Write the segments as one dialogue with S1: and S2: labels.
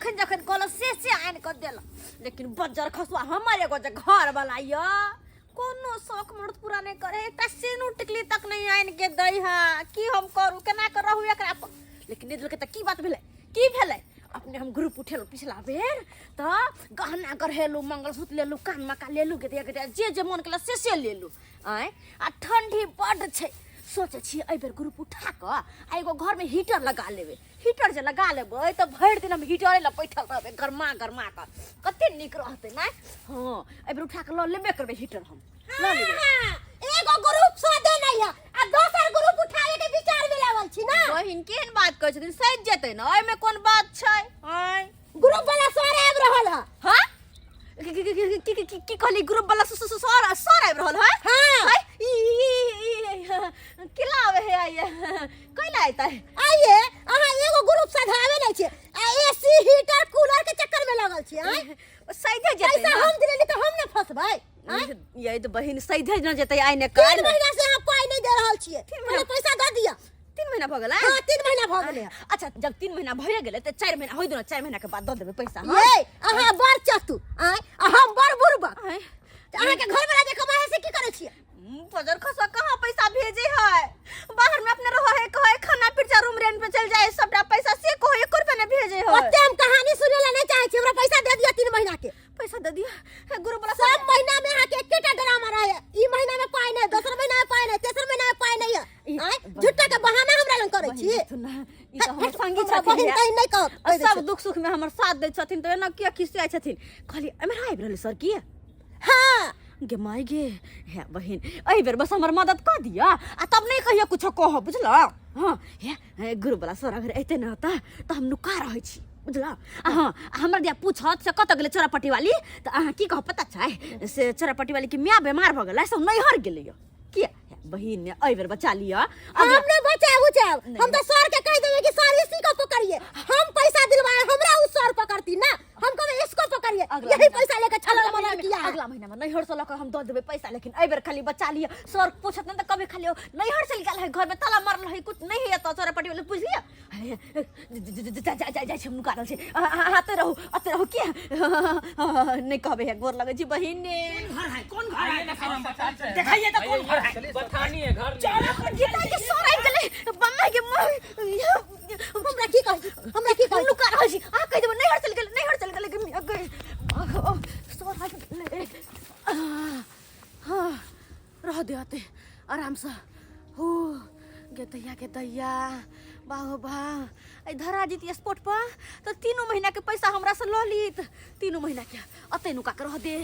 S1: जखन जखन कहलक से से आनि कऽ देलक लेकिन बज्जर खसुआ हमर एगो जे घर वाला यऽ कोनो शौक मर्द पूरा नहि करे एकटा सेनू टिकली तक नहि आनि के दै है की हम करू केना कऽ रहू एकरा पर लेकिन नहि देलकै तऽ की बात भेलै की भेलै अपने हम ग्रुप उठेलहुँ पिछला बेर तऽ गहना गढ़ेलहुँ मंगलसूत्र लेलहुँ कान मका लेलहुँ गेदिया गेदिया जे जे मन केलक से से लेलहुँ आँय आ ठंडी बड्ड छै सोचै छियै एहि बेर ग्रुप उठा कऽ आ एगो घरमे हीटर लगा लेबै हीटर जे लगा लेबै तऽ भरि दिन हम हीटरे लग बैठल रहबै गरमा गरमा कऽ कते नीक रहतै ने हँ एहि बेर उठा कऽ लऽ लेबे करबै हीटर हम लऽ लेबै
S2: हाँ, एगो ग्रुप सदे नहीं है आ दोसर ग्रुप उठावे के विचार में लागल छी ना
S1: बहिन केहन बात कहै छथिन सजि जेतै ने एहिमे कोन बात छै आँय
S2: ग्रुप वाला सर आबि रहल है
S1: हाँ की की की की की की कहली ग्रुप वाला सर सर आबि रहल है
S2: हाँ।
S1: है ई ई ई केला आवे है आइए कैला आइता है
S2: आइए अहाँ एगो ग्रुप सधावे नहीं छी आ एसी हीटर कूलर के चक्कर में लागल छी आँय
S1: सैधे जेतै
S2: पैसा हम दिलेली तो हम ना फंसबै आँय
S1: ये तो बहिन सैधे न जेतै आइ ने
S2: तीन
S1: काल्हि
S2: महीना से अहाँ पाई नहीं दे रहल छियै
S1: महीना।
S2: हमरा पैसा दऽ दिअ
S1: 3 महीना भऽ गेलै
S2: हाँ 3 महीना भऽ गेलै
S1: अच्छा जब 3 महीना भए गेलै तऽ 4 महीना होय दो ना 4 महीना के बाद दऽ देबै पैसा हाँ
S2: ये अहाँ बड़ चतुर आँय आ हम बड़ बुड़बक
S1: आँय,
S2: तऽ अहाँके घर वाला जे कमाइ है से की करै छियै
S1: बजर खसा कहाँ पैसा भेजे है बाहर में अपने रहो है कहे खाना पीचा रूम रेंट पे चल जाए सबटा पैसा से कहो एक रुपया नहीं भेजे है
S2: ओते हम कहानी सुने ला नहीं चाहे छी हमरा पैसा दे दिअ 3 महीना के
S1: पैसा दे दिया हे गुरु बोला
S2: सब महीना में अहाँके एकेटा ड्रामा रहे ई महीना में पाई नहीं दोसर महीना में पाई नहीं तेसर महीना में पाई नहीं है आँय झूठा के बहाना हमरा लग करै छी
S1: ई तऽ हमर संगी
S2: हमरा
S1: छथिन
S2: बहिन तहिन नहि कहत
S1: आ सब दुख सुख में हमर साथ दै छथिन तऽ एना किया खिसियाइ छथिन कहली एम्हर आबि रहलै सर की
S2: हाँ
S1: गे माय गे हे बहिन एहि बेर बस हमर मदद कऽ दिअ आ तब नहि कहियो कुछो कहब बुझल हँ हे हे गुरुवला सर अगर अयतै ने तऽ हम नुका रहै छी बुझल आ हँ आ हमरा दिया पूछत से कतऽ गेलै चोरापट्टी वाली तऽ अहाँ की कहब पता छै से चोरापट्टी वाली के माय बेमार भऽ गेलै से नैहर गेलै किया बहिन एहि बेर बचा लिअ
S2: हम नहीं बचाएब उचाएब हम तो सर के कह देबे कि सर इसी को पकड़िए हम पैसा दिलवाए हमरा उस सर पकड़ती ना हम कहबे इसको पकड़िए
S1: अगला
S2: यही
S1: महीना-
S2: पैसा लेके छल
S1: अगला
S2: मना
S1: महीना
S2: किया
S1: में
S2: है।
S1: अगला महीना में नैहर से लऽ कऽ हम दऽ देबै पैसा लेकिन एहि बेर खाली बचा लिअ सर पूछत नहि तऽ कभी खाली नैहर चलि गेल है घर में ताला मारल है कुछ नहीं है तऽ सर पटी वाले पूछ लिअ जा जा जा जा छी हम नुका रहल छी अहाँ अतै रहू अतै रहू किया नहि कहबै है गोर लगै छी बहिन ने
S3: घर है कौन घर है दिखाइए तो कौन घर है
S4: बथानी है घर नहीं।
S3: चलो पर
S1: गीता के सर आबि गेलै बम्मा के मुँह
S2: हमरा की कहै छी हमरा की कहै
S1: हम नुका रहल छी अहाँ कहि देबै नैहर चलि गेलै नैहर चलि गेलै गे मिया गे सर आबि गेलै हाँ रह दे अते आरामसँ हो गे दैया गे दैया बाहो बा एहि धरा जीती स्पॉट पर तऽ तीनू महीना के पैसा हमरा से लऽ लीत तीनू महीना के अते नुका के रह दे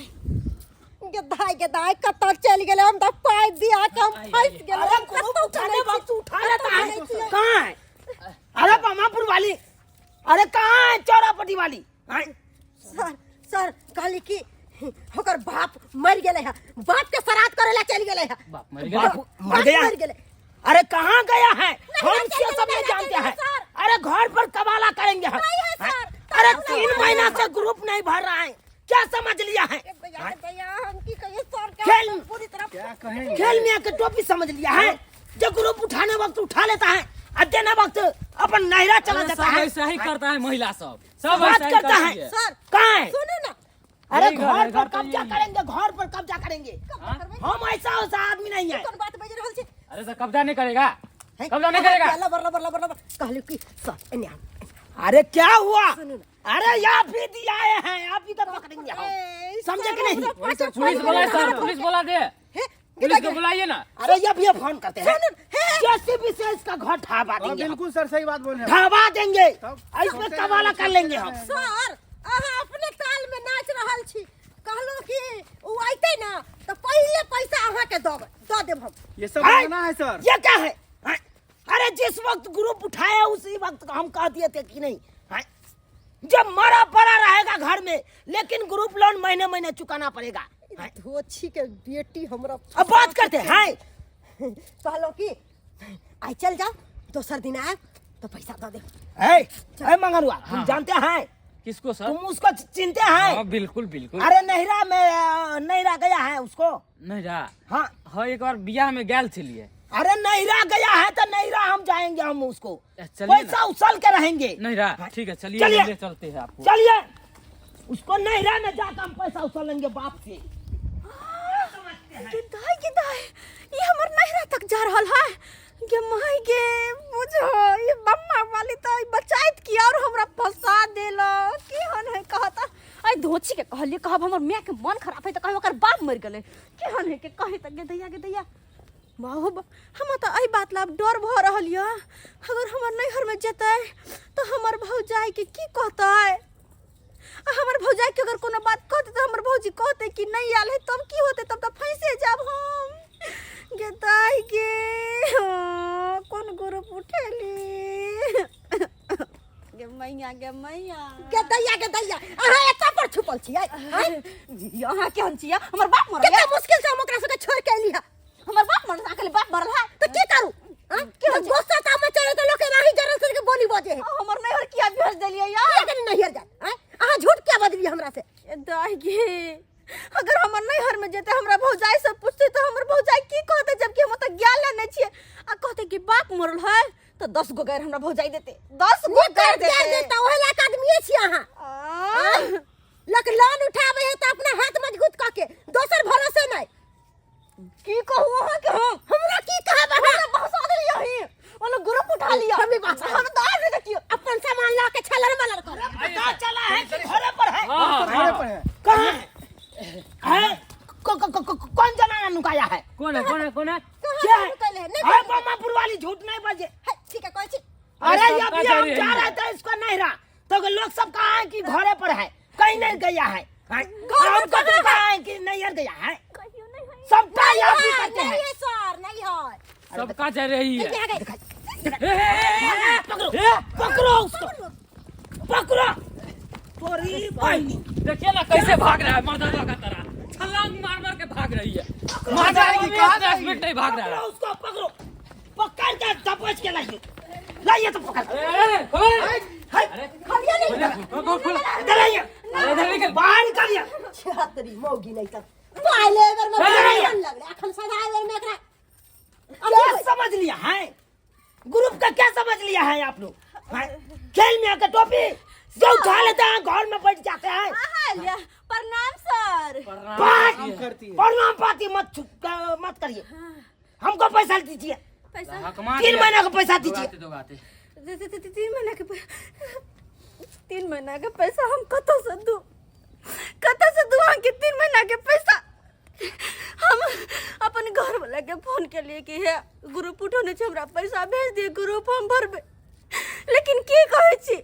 S2: गे दाई गे दाई कतऽ चलि गेलै हम तऽ पाइ दिया के हम फँसि गेलै
S3: अरे
S2: हम
S3: ग्रुप
S2: कतौ
S3: उठाने
S2: चलै छी
S3: वक्त उठा लेता
S2: कतौ
S3: है
S2: चलै छियै।
S3: कहाँ है अरे बमापुर वाली अरे कहाँ है चौरापट्टी वाली आय,
S2: सर सर कहली कि ओकर बाप मर गेलै है बाप के श्राद्ध करे ला चलि गेलै है
S4: बाप मर गया
S3: बाप मर गया
S2: मर गेलै
S3: अरे कहाँ गया है हम
S2: नहीं,
S3: से सब नहीं
S2: नहीं,
S3: जानते
S2: नहीं,
S3: हैं
S2: सर।
S3: अरे घर पर कबाला करेंगे हम
S2: नहीं है, सर।
S3: अरे
S2: तब
S3: 3
S2: नहीं
S3: महीना
S2: है।
S3: से ग्रुप नहीं भर रहा है क्या समझ लिया है
S2: ए भैया ए भैया हम की कहिए सर के
S3: खेल।
S2: हम पूरी तरह
S5: क्या कहेंगे
S3: खेल मियाँ के टोपी समझ लिया है जो ग्रुप उठाने वक्त उठा लेता है और देने वक्त अपन नहरा चला
S4: अरे
S3: जाता
S4: सब
S3: है
S4: ऐसा ही करता है महिला सब सब
S3: बात
S4: ऐसा ही
S3: करता
S4: करती
S3: है
S4: है
S2: सर
S3: कहाँ है
S2: सुनू ना
S3: अरे
S4: यही घर
S3: घर
S4: है,
S3: पर
S4: घर तो
S3: कब्जा
S4: यही है।
S3: करेंगे घर पर कब्जा करेंगे
S4: हाँ?
S3: हम ऐसा वैसा आदमी नहीं है
S2: कोन बात बाजि रहल छी
S4: अरे सर कब्जा नहीं करेगा
S2: हैं?
S4: कब्जा नहीं करेगा
S2: लबर लबर लबर लबर कहलू कि सर एने आउ
S3: अरे क्या हुआ
S2: सुनो ना।
S3: अरे आप ही दिया हैं आप ही तो पकड़ेंगे हम
S2: ए,
S3: समझे
S2: सर,
S3: कि नहीं?
S2: हमरा
S4: वही सर
S2: पाँच
S4: पुलिस
S2: पाँच
S4: बुलाए सर
S2: मिनट
S4: पुलिस बुला दे
S2: हे,
S4: पुलिस को बुलाइए ना
S3: अरे ये भी फोन करते हैं
S2: सुनो, हे।
S3: जेसीबी से इसका घर ढाबा
S5: हाँ,
S3: देंगे हम।
S5: बिल्कुल सर सही बात बोल रहे हैं
S3: ढाबा देंगे
S5: तब
S3: और इसमें कबाला कर लेंगे हम
S2: सर अहाँ अपने ताल में नाच रहल छी कहलहुँ कि ओ अयतै ना तऽ पहिले पैसा अहाँके दब दऽ देब हम
S5: ये सब
S3: हैं?
S5: बहाना है सर
S3: ये क्या है हैं? अरे जिस वक्त ग्रुप उठाया उसी वक्त हम कह दिए थे कि नहीं हैं? जब मरा पड़ा रहेगा घर में लेकिन ग्रुप लोन महीने महीने चुकाना पड़ेगा हैं?
S2: धोछी के बेटी हमरा
S3: अब बात करते हैं
S2: कहलहुँ कि आइ चल जाओ दोसर दिन आयब तो पैसा दऽ देब
S3: ए, ए मंगरुआ तुम
S4: हाँ।
S3: जानते हैं
S4: किसको सर
S3: तुम उसको चिनते हैं
S4: हाँ बिल्कुल बिल्कुल
S3: अरे नैहरा में नैहरा गया है उसको
S4: नहीं जा
S3: हाँ
S4: हाँ एक बार बियाह में गेल छलिए
S3: अरे नैरा गया है तो नैरा हम जाएंगे, हम उसको
S4: चलिए ना।
S3: पैसा उछल के रहेंगे।
S4: नहीं रहा, ठीक है, चलिए,
S3: चलिए।
S4: ले चलते हैं आपको।
S3: चलिए उसको नैरा में जाकर हम पैसा उछलेंगे बाप से।
S1: गे दाई, गे दाई, ये हमर नैहरा तक जा रहल है। गे माई गे, बुझो ये बम्मा वाली तो ई बचाइत की और हमरा फंसा देलो। की हन है कहता आई धोची के कहलिए, कहब हमर माय के मन खराब है तो कहब ओकर बाप मर गेलै। की हन है के कहे त गे दैया, गे दैया बाबू, हमरा तो एहि बात ला डर भऽ रहल यऽ। अगर हमर नैहर में जेतै तो हमर भौजाई के की कहतै? आ हमर भौजाई के अगर कोनो बात कहतै तऽ हमर भौजी कहतै कि नहि आयल है, तब की होतै? तब तऽ फँसे जाब हम। गे दाइ गे, हाँ, कोन ग्रुप उठेली? गे मैया, गे मैया,
S2: गे दैया, गे दैया, अहाँ एतऽ पर छुपल छियै? आँय?
S1: अहाँ केहन छियै? हमर बाप मरल।
S2: कते मुश्किल से हम ओकरा सबके छोड़ के एली हँ।
S1: हमर बाप मरल, अकेले बाप मरल है
S2: तऽ की करू? आँय? गुस्सा तामस चढ़े तऽ लोक एनाही जरल सर के बोली बजे है।
S1: हमर नैहर किया भेज देलियै यार?
S2: किया कनी नैहर जाय? आँय? अहाँ झूठ किया बजलियै हमरा से?
S1: ए दाइ गे, अगर हमर नैहर में जेतै, हमरा भौजाई से पूछतै तऽ हमर भौजाई की कहतै? जबकि हम ओतऽ गेल नहि छियै। आ कहतै कि बाप मरल है तऽ 10 गो गारि हमरा भौजाई देतै, 10 गो गारि
S2: गारि
S1: देतै।
S2: देतै, ओहे लायक आदमीये छी अहाँ।
S1: आह!
S2: लोक लोन उठाबै है तऽ अपना हाथ मजबूत कऽ के, दोसर भरोसे नहि।
S1: की कहू अहाँके हम?
S2: हमरा की कहब अहाँ?
S1: हमरा बहसा देलियै अहीं। ओने ग्रुप उठा लिया।
S2: हम भी बहसा
S1: हम तऽ आबि देखियौ।
S2: अपन सामान लऽ के छलर मलर कर।
S3: पता चला है कि घरे पर है।
S4: हाँ,
S5: घरे
S4: हाँ।
S5: पर है।
S3: कहाँ है? है? कौन जनाना नुकाया है?
S4: कौन है, कौन है, कौन है?
S3: क्या है?
S2: नुकैले है? नहीं।
S3: अरे मामापुर वाली झूठ नहीं बजे।
S2: है, ठीक है, कहै छी।
S3: अरे
S4: अरे
S3: अभी
S4: सबका
S3: हम
S4: जरिए
S3: जा
S4: है।
S3: रहे थे इसको नहीं रहा तो लोग सब कहा है कि घरे पर है, कहीं नहीं गया है। हैं? हमको तो कहा है कि नहीं गया है।
S1: कहियो नहीं है।
S3: सबका यहाँ भी करते
S2: नहीं
S3: हैं।
S2: है सर, नहीं है।
S4: सबका जा रही है।
S2: देखिए, आ गए।
S4: ए, ए, ए, ए,
S3: पकड़ो,
S4: ए,
S3: पकड़ो उसको, पकड़ो तोरी बहनी।
S4: देखिए ना कैसे भाग रहा है मर्दाना का तरह, छलांग मार मार के भाग रही है।
S5: कहाँ जाएगी, कहाँ
S4: 10 मिनट नहीं भाग रहा
S3: पकड़ो
S4: है।
S3: उसको, पकड़ो, पकड़ के दबोच के लाइए, लाइए तो पकड़।
S4: अरे, अरे, अरे,
S3: हाय,
S4: अरे,
S2: खलिया नहीं।
S4: खोलो, खोलो।
S3: इधर आइए,
S4: अरे, इधर निकल।
S3: बाहर निकालिए।
S2: छात्री मौगी नहीं तब पहले बेर में
S3: अरे!
S2: मन लगले, अखन सदा बेर में एकरा
S3: क्या समझ लिया है ग्रुप का? क्या समझ लिया है आप लोग? हैं? खेल में आकर टोपी जो उठा लेते हैं, घर में बैठ जाते हैं।
S1: अहाँ लिया। प्रणाम सर।
S3: पाँच
S5: काम करती है।
S3: प्रणाम पाती मत मत करिए, हमको पैसा दीजिए।
S1: पैसा?
S4: हक मार
S3: 3
S4: दिया।
S3: महीना का पैसा दीजिए।
S4: दोगाते, दोगाते।
S1: 3 महीना के 3 महीना के पैसा हम कतऽ से दू? कतऽ से दू अहाँके 3 महीना के पैसा? हम अपन घर वाला के फोन केलिए कि हे ग्रुप उठौने छै, हमरा पैसा भेज दिए, ग्रुप हम भरबै। लेकिन की कहै छी,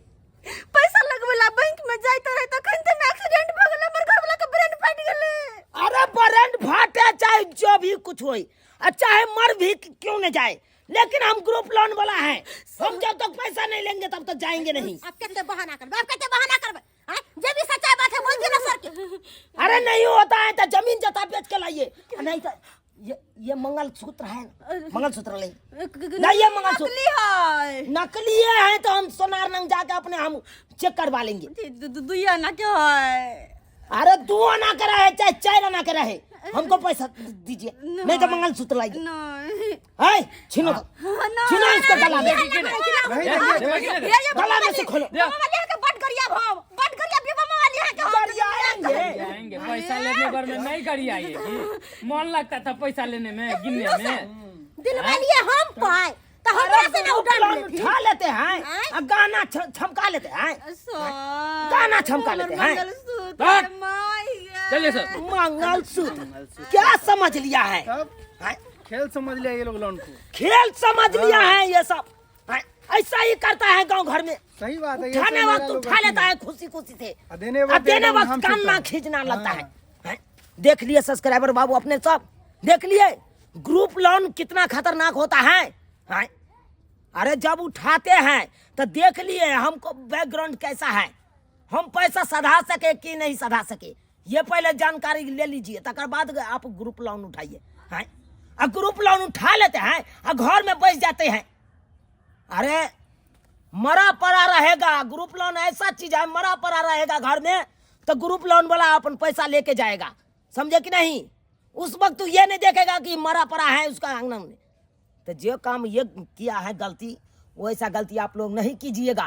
S1: पैसा लगबै ला बैंक में जाइत रहे तखन तऽ एक्सीडेंट भऽ गेलै, हमर घर वाला के ब्रेन फाटि गेलै।
S3: अरे ब्रेन फाटे चाहे जो भी कुछ होई और चाहे मर भी क्यों न जाए, लेकिन हम ग्रुप लोन वाला हैं, हम जब तक पैसा नहीं लेंगे तब तक जाएंगे नहीं।
S2: अब कते बहाना करबै, अब कते बहाना करबै? आँय? जे भी सच्चाई बात है बोल दियो ना सर के।
S3: अरे नहीं होता है तो जमीन जता बेच के लाइए, नहीं तो ये मंगलसूत्र है, मंगलसूत्र ले नहीं, ये मंगलसूत्र
S1: नकली है।
S3: नकली है तो हम सोनार नंग जाके अपने हम चेक करवा लेंगे।
S1: दुइया आना के है।
S3: अरे 2 आना के रहे चाहे 4 आना के रहे, हमको पैसा दीजिए, नहीं तो मंगलसूत्र लाइए।
S1: नहीं।
S3: है छीनो तो।
S1: नहीं।
S3: छीनो इसको गला में।
S4: नहीं,
S5: नहीं,
S4: नहीं,
S5: नहीं,
S4: नहीं,
S1: ये ये
S3: गला में से खोलो।
S1: मामा वाली है के बट गरिया भाव, बट गरिया भी मामा वाली है के हम।
S3: गरियाएंगे।
S4: आएंगे पैसा लेने पर में नहीं गरियाएगी, मन लगता था पैसा लेने में, गिनने में।
S2: दिलवालिए हम पाए तो हमरा से ना उड़ान
S3: लोन
S2: लेथिन।
S3: उठा लेते हैं
S2: आँय?
S3: और गाना छमका लेते हैं,
S1: सर,
S3: गाना छमका लेते हैं।
S1: मंगलसूत्र
S4: भाग।
S1: माई गे।
S4: चलिए सर।
S3: मंगलसूत्र क्या समझ लिया है?
S5: तब
S3: हैं?
S5: खेल समझ लिया ये लोग लोन को,
S3: खेल समझ लिया है ये सब। हैं? ऐसा ही करता है गांव घर में।
S5: सही बात है, ये
S3: उठाने
S5: तो
S3: वक्त
S5: मेरा लोग
S3: उठा लेता
S5: है।
S3: है खुशी खुशी से,
S5: और देने वक्त
S3: और देने
S5: एकदम
S3: वक्त
S5: हम
S3: कान
S5: छूटता
S3: ना
S5: है।
S3: खींचना लगता है।
S5: हाँ।
S3: हैं? देख लिए सब्सक्राइबर बाबू अपने सब देख लिए ग्रुप लोन कितना खतरनाक होता है। हैं? अरे जब उठाते हैं तो देख लिए हमको बैकग्राउंड कैसा है, हम पैसा सधा सके कि नहीं सधा सके, ये पहले जानकारी ले लीजिए, तकर बाद आप ग्रुप लोन उठाइए। हैं? और ग्रुप लोन उठा लेते हैं और घर में बैठ जाते हैं। अरे मरा पड़ा रहेगा, ग्रुप लोन ऐसा चीज है, मरा पड़ा रहेगा घर में तो ग्रुप लोन वाला अपन पैसा लेके जाएगा, समझे कि नहीं? उस वक्त तो ये नहीं देखेगा कि मरा पड़ा है उसका आंगन में। तो जो काम ये किया है गलती, वैसा गलती आप लोग नहीं कीजिएगा।